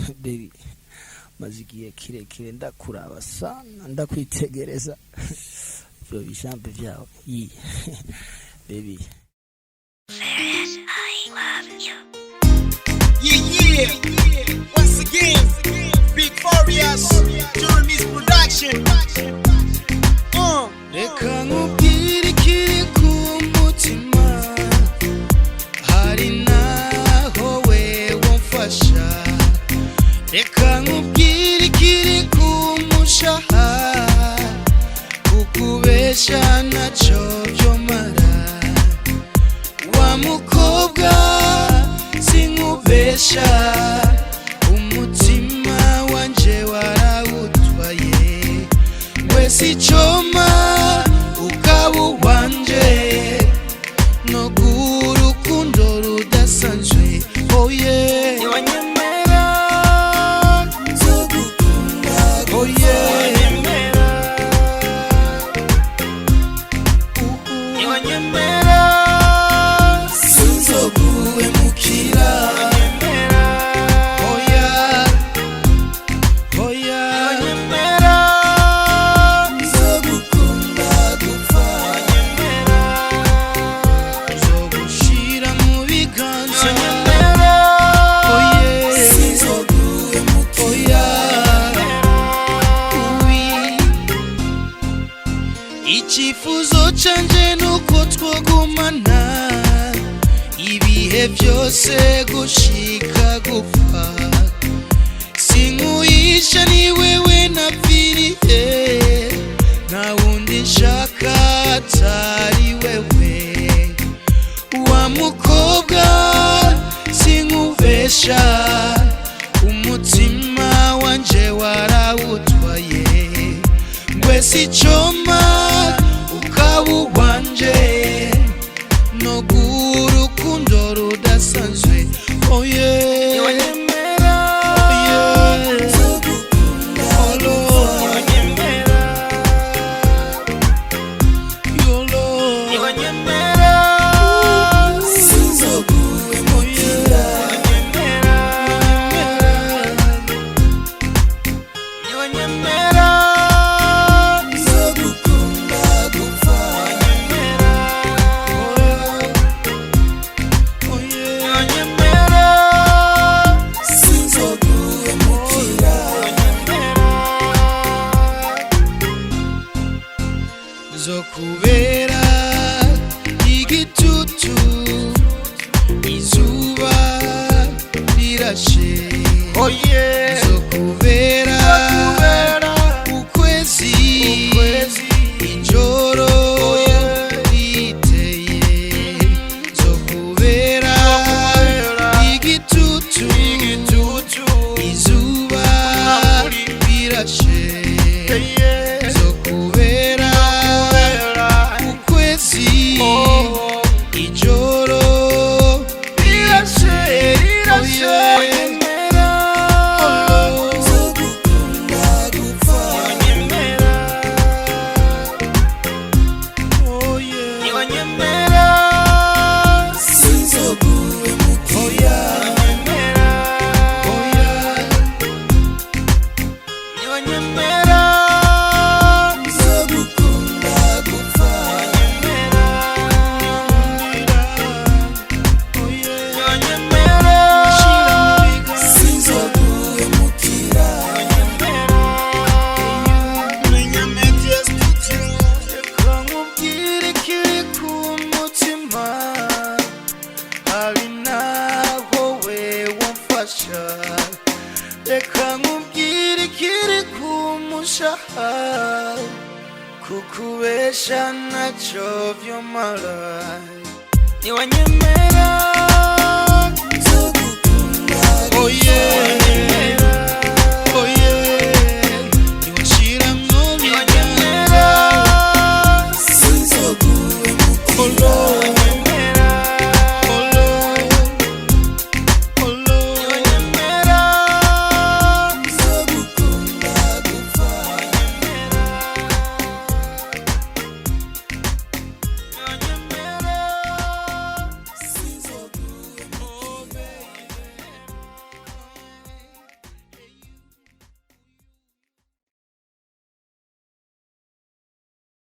Baby, maze igihe kirekire ndakuraba sana, ndakwitegereza ivyo bijambo vyawe. Yi baby. I love you. Yeah. Once again, Big Farious, Jeremy's production. Reka nkubwire ikiri ku mutima, hari naho we wamfasha. Reka nkubwire ikiri ku mushaha, kukubesha naco vyomara. Wa mukobwa, sinkubesha, umutima wanje warawutwaye. Wese icoma ukaba uwanje, no urukundo rudasanzwe, oye. Niwanyemera, nzogukunda, oye. Niwanyemera, niwanyemera, sinzoguhemukira. Niwanyemera, oya, oya. Niwanyemera, nzogukunda gupfa, nzogushira mu biganza. Niwanyemera, oye. Oya. Oui. Icyifuzo canje nuko twogumana ibihe byose gushika gupfa. Sinkuyisha, ni wewe napfiriye, nta wundi nshaka atari wewe. Wa mukobwa, sinkubesha, umutima wanje warawutwaye. Ngwese icoma ukaba uwanje, no urukundo rudasanzwe, oye. Niwanyemera, oye. Olo. Niwanyemera, Yolo. Niwanyemera, Sinzoguhemukira. Niwanyemera, niwanyemera, nzogukunda gupfa. Niwanyemera, sinzoguhemukira. Zokubera igitutu izuba rirashe. Oh yeah. Zokubera ukwezi ijoro riteye. Zokubera igitutu izuba rirashe. Zokubera ukwezi ijoro rirashe, rirashe. Nzogukunda gupfa. Oh yeah. Niwanyemera, sinzoguhemukira. Oya. Niwanyemera, nzogukunda gupfa. Niwanyemera, sinzoguhemukira. Reka nkubwire ikiri ku mutima, hari naho we wamfasha. Reka nkubwire ikiri ku mushaha, kukubesha naco vyomara. Niwanyemera.